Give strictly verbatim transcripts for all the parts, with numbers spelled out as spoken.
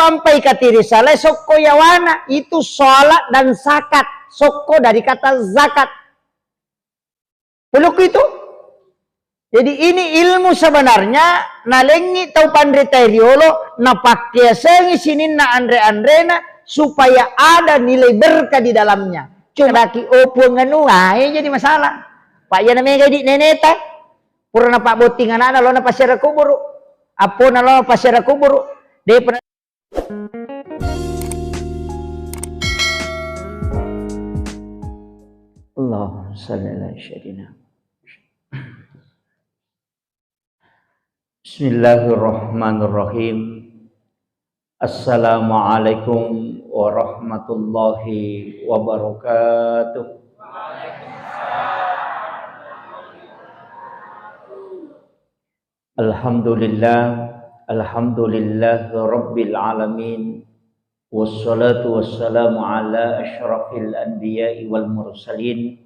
Sampai katiri salai sokko yawana, itu sholat dan zakat. Sokko dari kata zakat. Pelukku itu. Jadi ini ilmu sebenarnya nalengngi tau panrita riolo, napakkeasengi sininna anre-anrena supaya ada nilai berkah di dalamnya. Cuma daki, "Oh, Puang anu, ah, eh, jadi masalah." Pak, iya namega di neneta. Pura napabbotting anana, lo napassiara kuburu. Appona lo napassiara kuburu. Depa Allahumma shalli ala sayyidina. Bismillahirrahmanirrahim. Assalamualaikum warahmatullahi wabarakatuh. Alhamdulillah, alhamdulillah rabbil alamin. Wassalatu wassalamu ala asyrafil anbiya'i wal mursalin,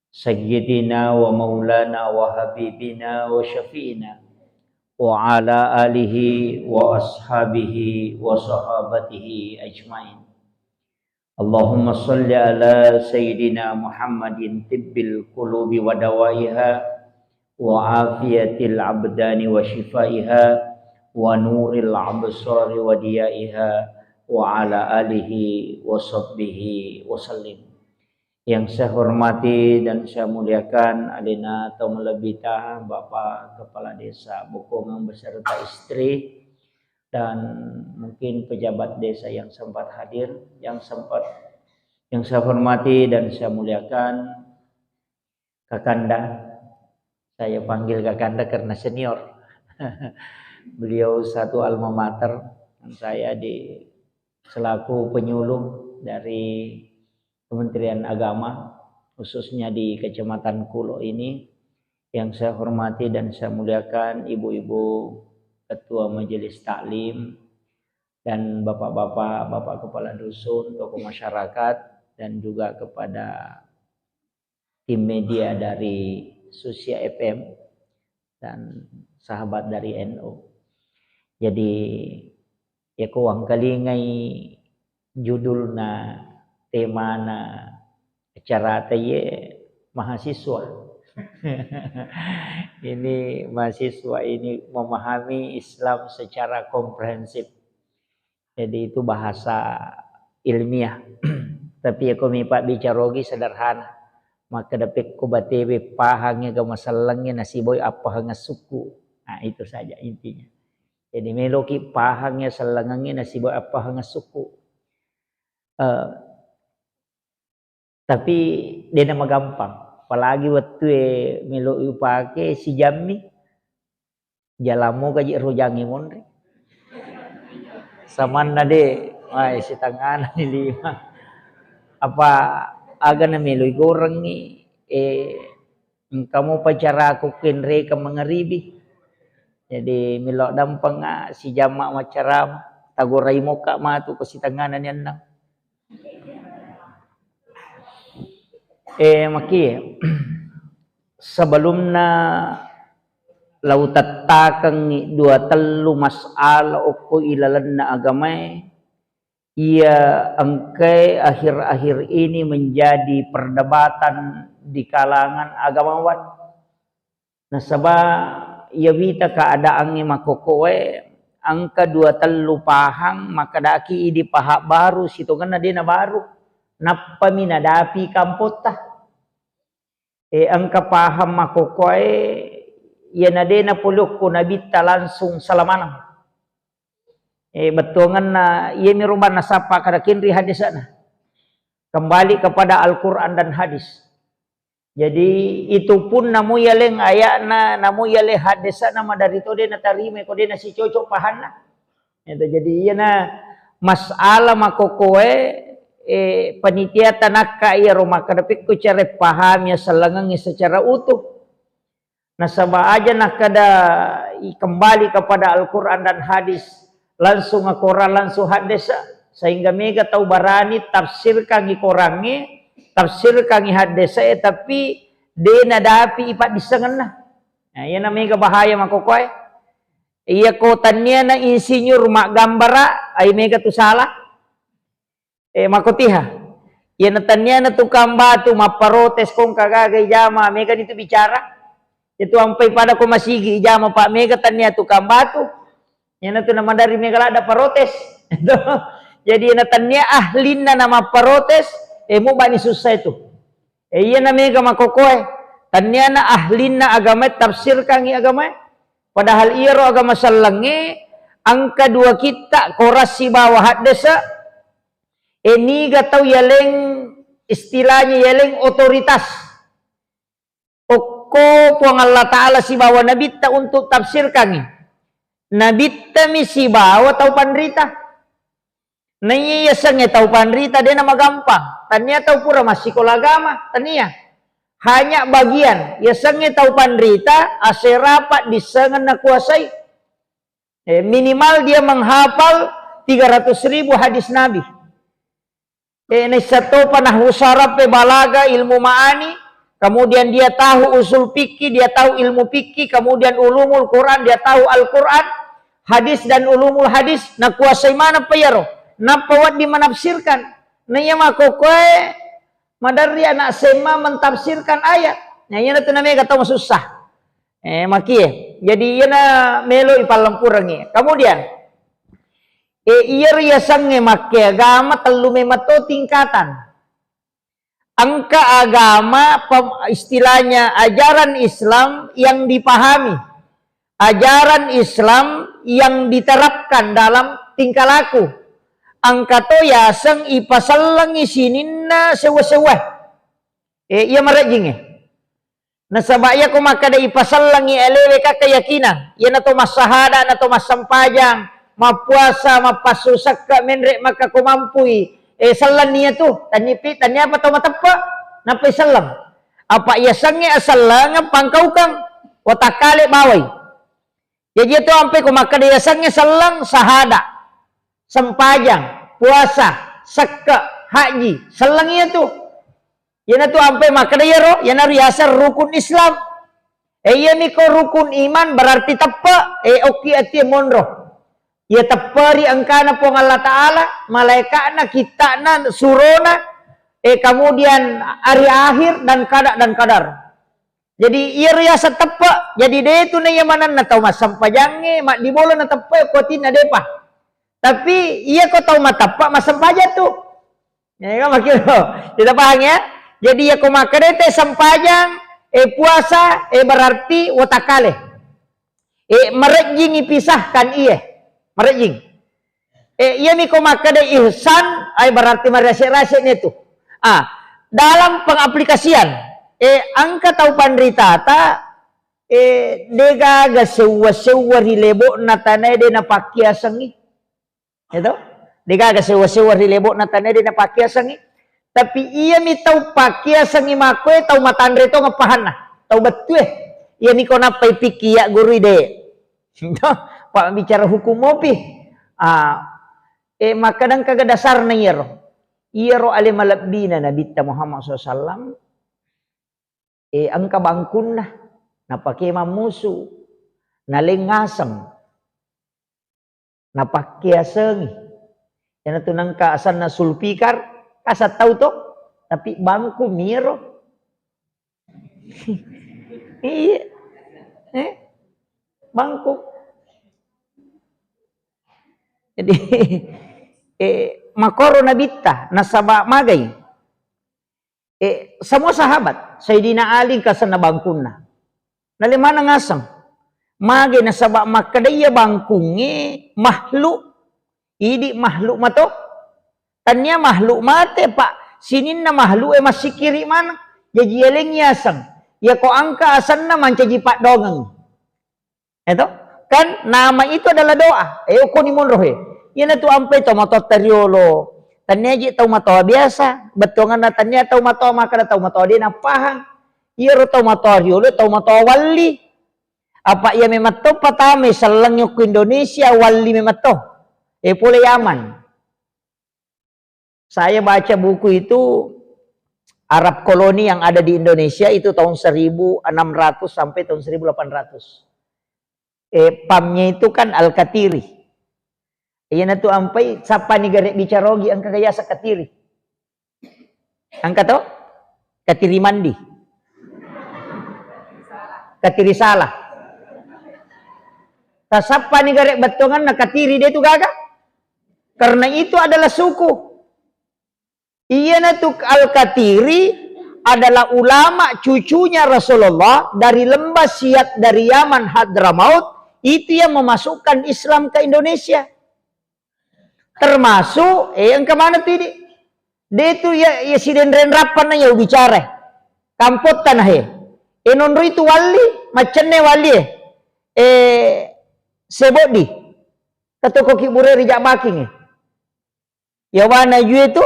sayyidina wa maulana wa habibina wa syafi'ina, wa ala alihi wa ashabihi wa sahabatihi ajmain. Allahumma shalli ala sayyidina Muhammadin tibbil qulubi wa dawaiha, wa afiyatil abdani wa shifaiha, wa nuril absari wa diyaiha, wa ala alihi wa sahbihi wa sallim. Yang saya hormati dan saya muliakan alena tau malebbita, Bapak Kepala Desa Bokongang beserta istri, dan mungkin pejabat desa yang sempat hadir, yang sempat, yang saya hormati dan saya muliakan, Kakanda. Saya panggil Kakanda karena senior. Beliau satu alma mater, dan saya di, selaku penyuluh dari Kementerian Agama, khususnya di Kecamatan Kulo ini, yang saya hormati dan saya muliakan ibu-ibu ketua majelis taklim dan bapak-bapak, bapak kepala dusun, tokoh masyarakat, dan juga kepada tim media dari Susia F M dan sahabat dari N U. Jadi, yako wangkalingai judulna, temana acarata ye mahasiswa. Ini mahasiswa ini memahami Islam secara komprehensif. Jadi itu bahasa ilmiah. Tapi yako mi pabbicara ogi sederhana. Makkeda pekko batewe pahangnge ga masellengnge nasiboi appahangeng sukku. Nah, itu saja intinya. Jadi meloki pahangnge sellengengnge nasiboi appahangeng sukku. Eh, tapi dena magampang. Apalagi wettue melo upake sijammi, jalammu kaji rojangi monri. Samanna de, wai, sitangana ni lima. Apa aga na meloi gorengngi, eh, engka mo pacaraku kenreka mangaribi. Jadi melo dampenga sijamma maccarama, tagorai moka matu ko sitangana ni ennang. Eh, maki, sebelumna lau tettakengngi dua tellu masalah okko ilalenna agamae, iya engkae akhir-akhir ini menjadi perdebatan di kalangan agamawan. Nasaba iya wita keadaangnge makkokkoe, engka dua tellu pahang, makkedaki idi pahang baru, sitongenna de nabaru. Nappami nadapi kampotta. Eh, engka pahang makkokkoe, iyana de napolokko nabitta langsung salamaneng. Eh, bettuangenna iyami rubanna sappa kada kenri hadisana. Kembali kepada Al-Quran dan hadis. Jadi, itu pun namo yaleng aya'na, namo yaleng hadesana maderri to de natarima, ko de nasicocok pahanna. Itu, jadi iyana masalah makkokkoe, eh, panitia tanakka iyaro makkeda pekko cara pahami asellengengnge secara utuh. Nasaba aja nakkeda i-, kembali kepada Al-Quran dan hadis, langsung akorang, langsung haddesa, sehingga mega tau barani tafsirkangi korangnge, tafsirkangi haddesa e, tapi de nadapi i paddissengenna. Nah, iyana mega bahaya makkokkoe. Iya ko tanniana insinyur maggambara, ai mega tu salah. Eh, makotiha. Iya na tanniana tukang batu mapparotes kong kagaga ijama, mega nitu bicara. Itu ampai pada ko masigi ijama, Pak, mega tannia tukang batu. Iyana tu namadari mega ladda parotes. Jadi na tannia ahlinna namapparotes, eh, mubani sussa itu. Eh, iyana mega makokoe. Tanniana ahlinna agama tafsirkangi agama. Padahal iyaro agama sellengnge engka dua kitta, Korasi bawa haddese. Eh, niga tau yaleng istilahnya yaleng otoritas. Okko Puang Allah Ta'ala sibawa nabitta untuk tafsirkangi. Nabittami sibawa tau panrita. Naiya yasengnge tau panrita de namagampang. Tania tau pura massikola agama, tania. Hanya bagian, yasengnge tau panrita, asera paddissengeng nakuasai. Eh, minimal dia menghafal tiga ratus ribu hadis Nabi. Eh, naissattopa nahwu saraf, eh, balaga, ilmu ma'ani, kemudian dia tahu usul fikih, dia tahu ilmu fikih, kemudian ulumul Quran, dia tahu Al-Quran, hadis dan ulumul hadis, nakuasai maneng pa iyaro. Nappa wedding menafsirkan. Naiya makkokkoe maderri anak S M A mentafsirkan ayat. Nah, iyana tu namega tau masussa. Eh, makie. Jadi iyana melo ipallempurengi. Kemudian, eh, iyaro yasengnge makke agama tellu memetto tingkatan. Engka agama pem-, istilahnya ajaran Islam yang dipahami, ajaran Islam yang diterapkan dalam tingkah laku. Engka to yaseng ipasellengi sininna sewwa-sewwa. Eh, iya marejjingnge. Nasaba iyako makkeda ipasellengngi alewe ka keyakinan, iyana to massahada na to massempajang, mappuasa, mappassu sekke, menre makka ko mampui, eh, sellenni iyatu, tannipi, tanniapa to mateppe, nappai selleng. Apa iyasengnge asellengeng pangkaukeng, watakkale bawai. Jaji iyatu ampe ko makkeda yasengnge selleng, sahada, sempajang, puasa, sekke, haji, selleng iyatu. Iyanatu ampe makkeda iyaro, iyanaro yaseng rukun Islam. Eh, iyami ko rukun iman berarti teppe, eh, okki atie monro. Iya tepperi engkana Puang Allah Ta'ala, malaika'na, kitta'na, surona, eh, kemudian hari akhir dan kada dan kadar. Jadi iyaro yaseng teppe, jadi de tu na iya manenna tau massempajangnge, maddibolona teppe, ko atinna depa. Tapi iya ko tau mateppe massempajang tu. Ya, kan, makkiro. Kita paham ya? Jadi, iya ko makkeda te sempajang, eh, puasa, eh, berarti watakkale. Eh, marejjing ipisahkan iye. Marejjing. Eh, iyami ko makkeda ihsan, ai berarti marese-rese ni tu. Ah, dalam pengaplikasian, eh, engka tau panritata, eh, degaga sewwa-sewwa ri lebo'na tanae de napakkiasengngi. Eto? Degaga sewwa-sewwa ri lebo'na tanae de napakkiasengngi. Tapi iyami tau pakkiasengngi makkoe tau matanre tongeng pahanna, tau bettue. Iyami ko nappai pikki ya gurui de. Pak bicara hukum mopi. Ah, eh, makkadang kaga dasarna iyaro. Iyaro ale malebbina Nabitta Muhammad sallallahu alaihi wasallam. Eh, engka bangkunna, napake mammusu, naleng ngaseng. Napakkeasengi. Iyanatu nengka asenna Sulfikar, kasa tau to, tapi bangku miro. Iya. Eh? Bangku. Jadi, eh, makoro nabitta, nasaba magai. Eh, semua sahabat, Sayyidina Ali engka asenna bangkunna. Nale maneng ngaseng. Mage nasaba makkeda iya bangkungnge makhluk. Idi makhluk mato. Tania makhluk mate, Pak. Sininna makhluk e massikiri maneng. Jaji eleng yaseng. Iya ko angka asenna mancaji paddongeng. Eto? Kan nama itu adalah doa. Eh, okoni monro he. Iyanatu ampai tau matoa tariolo. Tania ji tau matoa biasa. Bettuanganna tania tau matoa makkeda tau matoa de napahang. Iyaro tau matoa riolo, tau matoa walli. Apa iya memetto patame sellengngi okko Indonesia, walli memetto. Eh, pole Yaman. Saya baca buku itu, Arab koloni yang ada di Indonesia itu tahun seribu enam ratus sampai tahun seribu delapan ratus. Eh, pamnya itu kan Al-Katiri. Iyanatu ampai sappani gare bicara ogi engka gayasa Katiri. Engka to? Katiri mandi. Katiri salah. Tasappani gare bettuanganna Katiri de tu gaga. Karena itu adalah suku. Iyanatu Al-Katiri adalah ulama cucunya Rasulullah dari lembah Siyat dari Yaman Hadramaut, itu yang memasukkan Islam ke Indonesia. Termasuk, eh, engka mana tu idi? De tu ya, ya sidenren rappan na ya bicara. Kampot tanah eh. Eh, nonro itu walli, macenne walli eh. Eh, sebodi. Katoko kibure rijak baking eh. Yawana jue tu,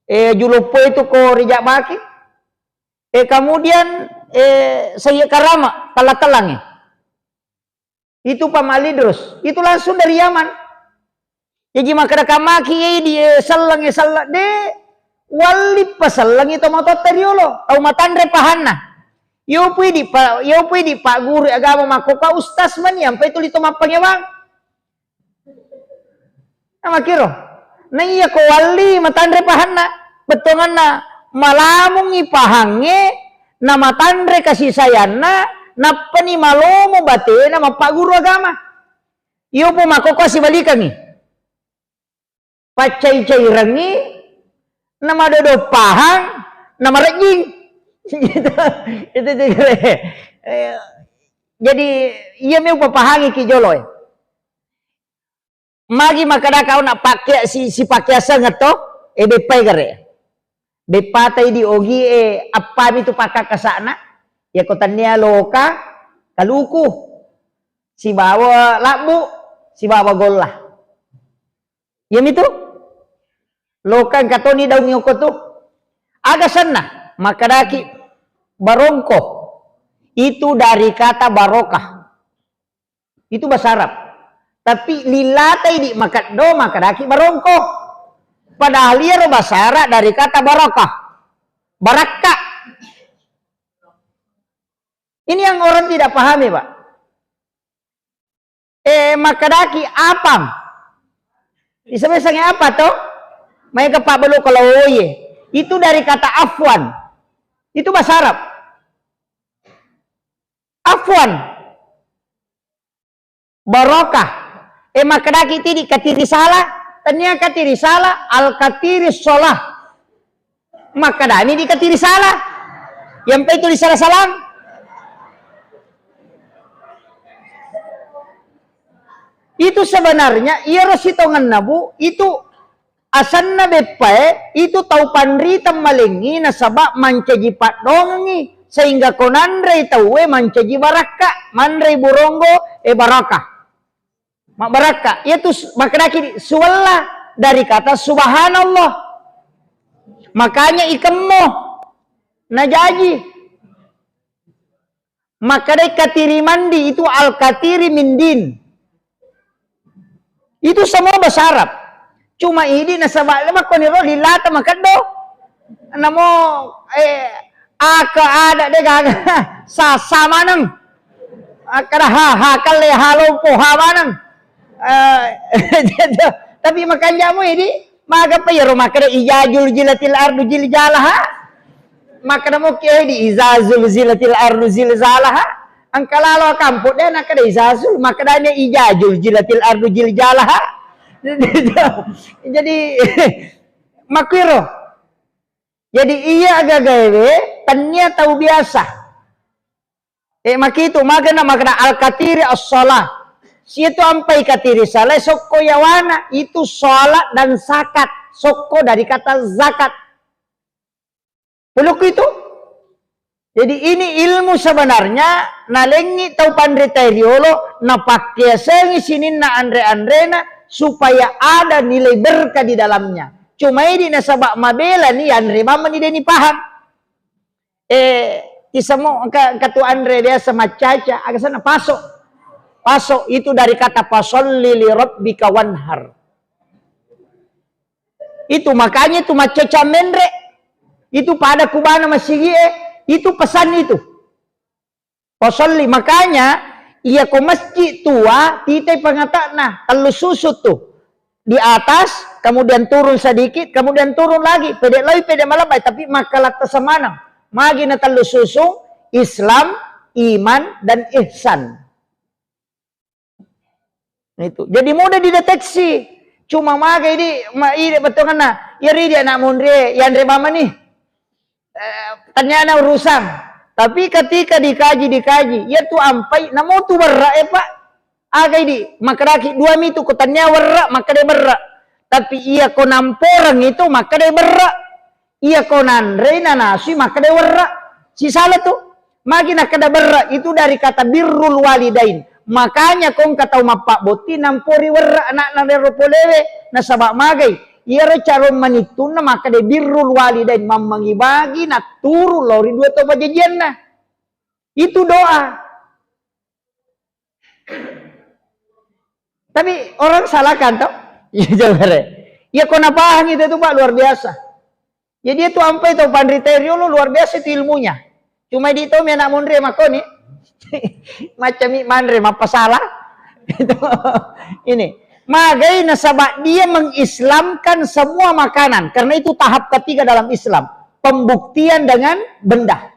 eh, juloppo itu ko rijak baki. Eh, kemudian, eh, Sayyid Karama, kala-kalangi. Itu Pamali Idrus. Itu langsung dari Yaman. Jadi makkeda kamaki, eh, di, eh, selleng, eh, selleng de, walli pasellengi to matotta riolo. Tau matanre pahanna. Yo pui di pa, yo pui di Pak Guru agama makkokka ustaz mani, ampai tuli to mappangewang. Namakiro. Na iya ko walli matanre pahanna, bettuanganna malamungi pahangnge, na matanre kasisayanna, nappani malomo batena mappaguru agama. Iyo po makkokko sibalikangngi. Paccai-cairengngi, na madodo pahang, na marejjing. Gitu. Itu, itu, eh, jadi, iya mi upapahangi ki jolo, eh. Magi makkeda kau na pakke-, si-, sipakkeaseng to, e, beppai gare. Beppatai di ogi e, appami tu pakkakkasakna, yako tennia loka, kaluku, sibawa labbu, sibawa golla. Iyami tu? Loka engka toni daung yoko tu. Aga senna? Makkedaki barongko. Itu dari kata barokah. Itu bahasa Arab. Tapi lillatai di makeddo, makkedaki barongko. Padahal iyaro bahasa Arab dari kata barakah. Barakka. Ini yang orang tidak pahami, Pak. Eh, makkedaki apang. Isa-, biasanya apa to? Maega pabbelo kalau oye. Itu dari kata afwan. Itu bahasa Arab. Afwan. Barokah. Eh, makkedaki tidi katiri salah. Tania katiri salah. Al-katiri sholah. Makkedami di katiri salah. Yang itu disala-salang. Itu sebenarnya, iyaro sitongenna, Bu, itu asenna beppae, itu tau panriteng malengngi nasaba mancaji paddongengngi, sehingga ko nanrei tauwe mancaji barakka, manrei buronggo, e, barakah. Mabbarakka. Iyatu s-, makkedaki suwella dari kata subhanallah. Makanya ikemmo najaji. Makkedai katiri mandi itu al-katiri min din. Itu semua bahasa Arab. Cuma idi nasaba le makkoniro lilata makeddo. Namo, eh, aka ada de gaga. Sasa maneng. Akkada ha, ha kalle, ha lompo, ha maneng. Eh, gitu. Tapi makanjamu idi, magapa iyaro makkeda ijazul zilatil ardu jiljalaha? Makkeda mokki edi izazul zilatil ardu zilzalaha? Engka lalo kampo de nakkeda izazul, makkeda ne ijazul zilatil ardu jiljalaha. Jadi, makkiro. Jadi iya agagaewe tania tau biasa. Eh, makitu, magana, magana al-katiri as-shalah. Situ ampai katiri salai sokko yawana, itu sholat dan zakat. Sokko dari kata zakat. Pulukku itu. Jadi ini ilmu sebenarnya nalengi tau panrita riolo, napakkeasengi sininna anre-anrena supaya ada nilai berkah di dalamnya. Cuma idi nasaba mabela ni anre mama ni deni paham. Eh, tisamo engka, engka tu anre biasa maccaca, aga sana paso. Paso itu dari kata fasalli li rabbika wanhar. Itu makanya itu maccaca menre. Itu pada kubana masigi e, itu pesan itu. Fasalli, makanya Iya ko masjid tua, titai pangata'na, tellu susu tu. Di atas, kemudian turun sedikit, kemudian turun lagi. Pede loi, pede malebbai, tapi makkalatta semanang. Magi na tellu susu, Islam, iman, dan ihsan. Itu. Jadi mudah dideteksi. Cuma magai di, ma, ide betonganna. Ya ridi anak munri, yanre mama nih. Eh, tanyana urusang. Tapi ketika dikaji, dikaji, ya tu ampai, namu tu berra, eh, Pak. Agai di, makkedaki dua mitu ko tania werra, makkeda berra. Tapi iya ko namporeng itu, makkeda berra. Iya ko nanrei nanasui, makkeda werra. Sisala tu. Magi nakkeda berra, itu dari kata birrul walidain. Makanya ko engka tau mappabbotti, nampori werra anakna rero polewe, nasaba magai. Iyaro carong manittunna makkeda birrul walidain, mammangi-bagi natturu lao ri dua tau pajajianna. Itu doa. Tapi orang salahkan toh? Iya, coba deh. Ya, ko napahang itu, itu, Pak, luar biasa. Jadi itu ampai tau panrita riolo luar biasa itu ilmunya. Cuma di tomi anak monre makoni. Macam mi manre, mappasala. Itu. Ini. Magai nasaba dia mengislamkan semua makanan. Karena itu tahap ketiga dalam Islam. Pembuktian dengan benda.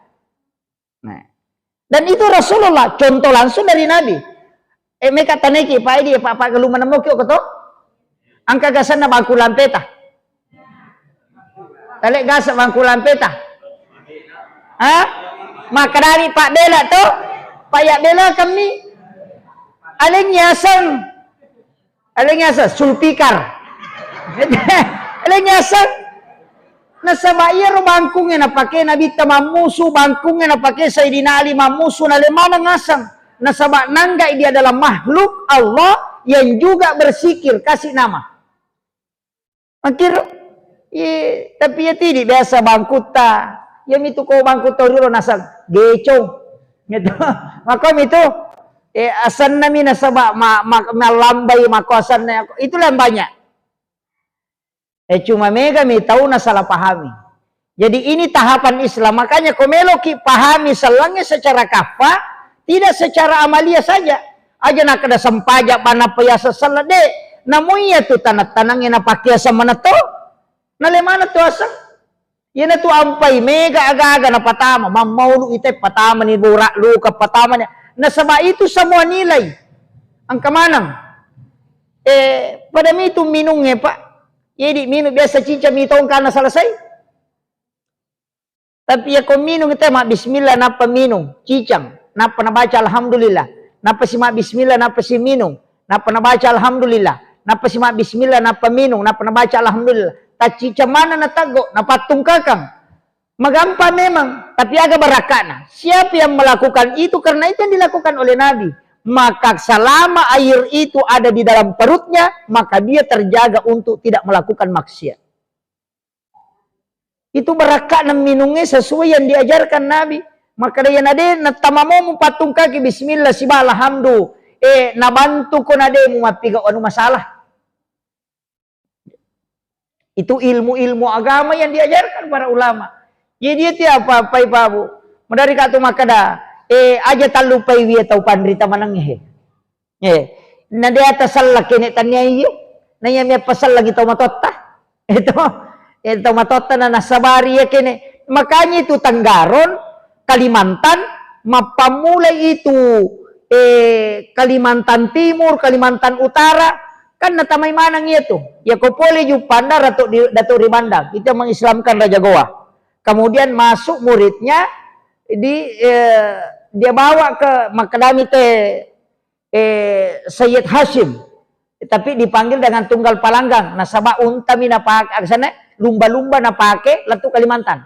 Nah. Dan itu Rasulullah, contoh langsung dari Nabi. Eh, meka taneki, Pak Edi, Pak, Pak, gelu menemuki, oke, toh? Angka gasanna bangku lampeta. Tale gasa bangku lampeta. Hah? Makkedani Pak Bela, toh? Pak, ya bela kami. Aleng yaseng. Aleng yaseng, sulpikar. Aleng yaseng. Nasaba iyaro bangkungnge napake Nabitta mammusu, bangkungnge napake Sayyidina Ali mammusu, nale maneng aseng. Nasaba nanggai dia adalah makhluk Allah yang juga bersikir, kasih nama. Makkiro, iye, tapi ya tidi biasa bangkutta. Ya mitu ko bangkutta riro naseng gecong. Gitu. Maka mitu, eh, asenna mi nasaba ma, ma, mallambai mako asenna. Itulah yang banyak. Eh, cuma mega mi tau nasalah pahami. Jadi ini tahapan Islam. Makanya ko meloki pahami sellengnge secara kaffa, tidak secara amalia saja. Aja nakkeda sempaja bana payasa selle de. Namu iya tu tanang-tanangnge napakiasa manetto. Nale maneng tu aseng. Iyana tu ampai mega aga-aga napatama, mammaulu ite patama ni bora luka patama ni. Nasaba itu semua nilai. Angka maneng. Eh, pada mitu minungnge, Pak. Jadi minung biasa cica mitongka na selesai. Tapi ya ko minung te ma bismillah nappa minung, cicang, nappa nabaca alhamdulillah, nappa si ma bismillah, nappa si minung, nappa nabaca alhamdulillah, nappa si ma bismillah, nappa minung, nappa nabaca alhamdulillah. Tacicang mana na taggo, napattungkakang. Magampang memang, tapi aga barakka'na. Siapa yang melakukan itu karena itu yang dilakukan oleh Nabi, maka selama air itu ada di dalam perutnya, maka dia terjaga untuk tidak melakukan maksiat. Itu barakka'na minungnge sesuai yang diajarkan Nabi. Makkeda, iyana de nattama momu pattungkaki bismillah siba alhamdu, eh, nabantu ko na de mu mappigau anu masalah. Itu ilmu-ilmu agama yang diajarkan para ulama. Jadi itu apa-apa ibabu. Madari ka tu makkeda, eh, aja tallupai wiya tau panrita manengnge. Eh, na de atasalla kene tania iyo. Na iya mi appasallagi tau matotta. Itu, eh, tau matotta na nasabari iya kene. Makanya itu Tenggarong, Kalimantan, mappammulai itu, eh, Kalimantan Timur, Kalimantan Utara, kan natamai maneng iya tu. Ya ko pole Juppandang, Datuk di, Datuk Ribandang, itu yang mengislamkan Raja Gowa. Kemudian masuk muridnya di, eh, dia bawa ke makkedami te eh, Sayyid Hashim, tapi dipanggil dengan Tunggal Palanggang. Nasaba unta mi napake, aksana lumba-lumba napake lettu Kalimantan.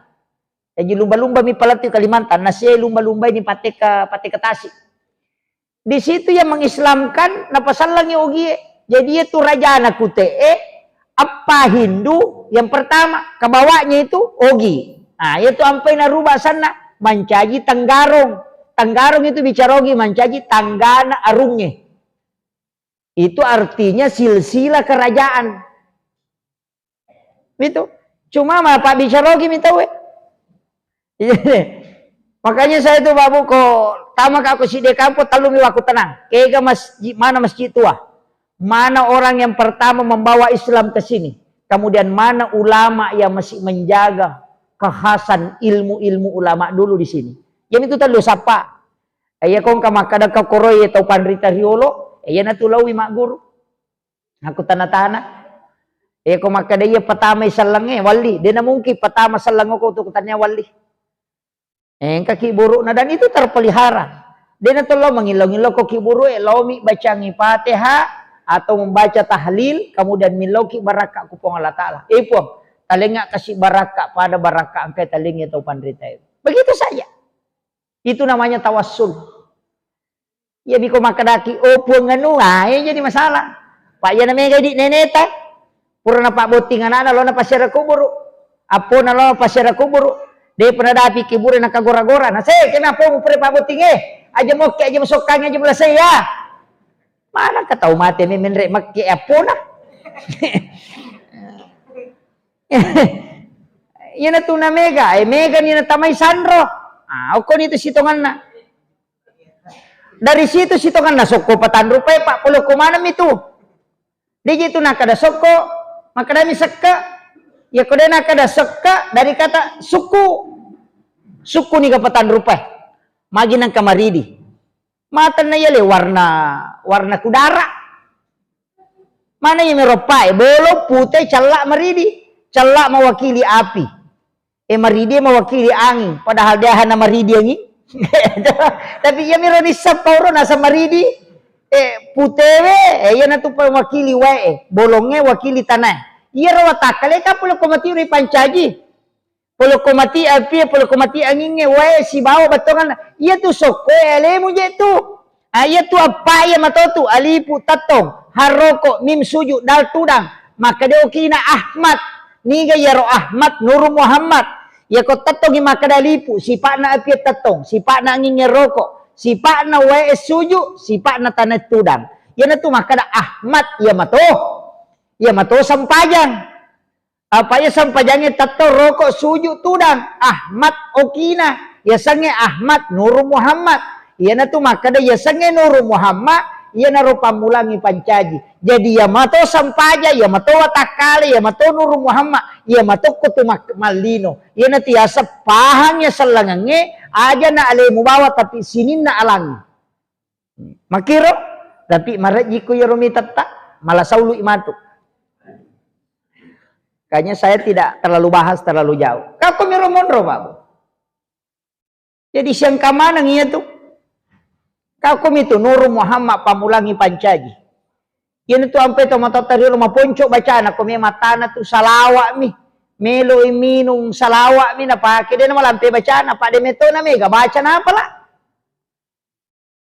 Jadi lumba-lumba mi palettu Kalimantan. Nasia lumba-lumba ini pateka, pateka tasi. Di situ yang mengislamkan, napasallangi ogie. Jadi itu rajana kute'e, appa Hindu yang pertama, kabawanya itu ogi. Nah, itu ampai naruba sanna, mancaji Tenggarong. Tenggarong itu bicara ogi, mancaji tanggana arungnge. Itu artinya silsilah kerajaan. Itu. Cuma mapabbicara ogi mi tauwe. Makanya saya itu, Pak Bu, ko tama ka ko sidde kampung, tellumi wakku tenang. Kega masjid, mana masjid tua? Mana orang yang pertama membawa Islam ke sini? Kemudian mana ulama yang masih menjaga kekhasan ilmu-ilmu ulama dulu di sini? Jadi itu tellu sapa. Iya ko engka makkeda ka koroi tau panrita riolo, iya natu laowi magguru. Aku tana-tana. Iya ko makkeda iya pertama sellengnge, walli. Dena mungkin pertama selleng ko tu tania walli. Engka ki buru'na dan itu terpelihara. Dena to lao mangillau-ngillau ko ki buru'e, laomi bacangi Fatihah atau membaca tahlil, kemudian millau ki barakka ku Puang Allah Ta'ala. Eh Puang, talengnga kasi barakka pada barakka engka talengnge tau panrita itu. Begitu saja. Itu namanya tawassul. Iya biko makkedaki, "Oh Puang anu," ah, iya jadi masalah. Pak iya namega di neneta. Pura napabbotting anakna, lo napassiara kuburu. Appona lo napassiara kuburu. Depa nadapi kiburu nakagora-gora. Nase, kena pomu pura pabbotting, eh. Aja mokke, aja masokkangi, aja malasai ya. Mana ka tau mate me menre makke appona. Iya natu namega, eh mega ni natamai sanro. Ah, okkoni tu sitonganna. Dari situ sitonganna sokko patanrupai, Pak, polokko maneng mi tu. Deje tu nakkeda sokko, makkedami sekke. Iya ko de nakkeda sekke dari kata suku. Suku niga patanrupai. Magi nengka maridi. Matenna iya le warna, warna kudara. Mana iya meroppae, bolong, pute, cella, maridi. Cella mewakili api. Eh, maridi mewakili angin, padahal dia hana maridi angin. Tapi iya miro nissappa uro nasa maridi, eh, putewe, eh, iya natu mewakili wae, eh, bolongnge wakili tanae. Iya ro watakkale ka polokko mati ri pancaji. Polokko mati api, polokko mati angingnge, wae sibawa bettonganna. Iya tu sokko, eh, alemu je tu. Ah, iya tu appa iya matotu, alifu tettong, harroko, mim sujud, dal tudang. Makkeda okina Ahmad. Niga iyaro Ahmad? Nuru Muhammad. Iya ko tettongi makkeda alifu, sipa'na api tettong, sipa'na angingnge roko, sipa'na wae sujud, sipa'na tanae tudang. Iyanatu makkeda Ahmad iya mato. Iya mato sempajang. Apa iya sempajangnge tetto roko suju tudang, Ahmad okina. Yasengnge Ahmad Nuru Muhammad. Iyanatu makkeda yasengnge Nuru Muhammad, iyanaro pammulangi pancaji. Jadi iya mato sempaja, iya mato watakkale, iya mato Nuru Muhammad, iya mato kutu mak-, mallino. Iyanatu yaseng pahang iya sellengengnge, aja na alemu bawa tapi sininna alangnge. Makkiro, tapi marejjikku iyaro mitetta, mala saului matu. Kayaknya saya tidak terlalu bahas terlalu jauh. Kakko miro monro, Pak Bu. Jadi siangka maneng iya tu. Kakko mitu Nuru Muhammad pammulangi pancaji. Iyanatu ampe to matotta riolo maponco bacana, ko me matana tu salawa'mi. Meloi minung salawa'mi napake, de namalampe bacana, pa de metona mega baca napala.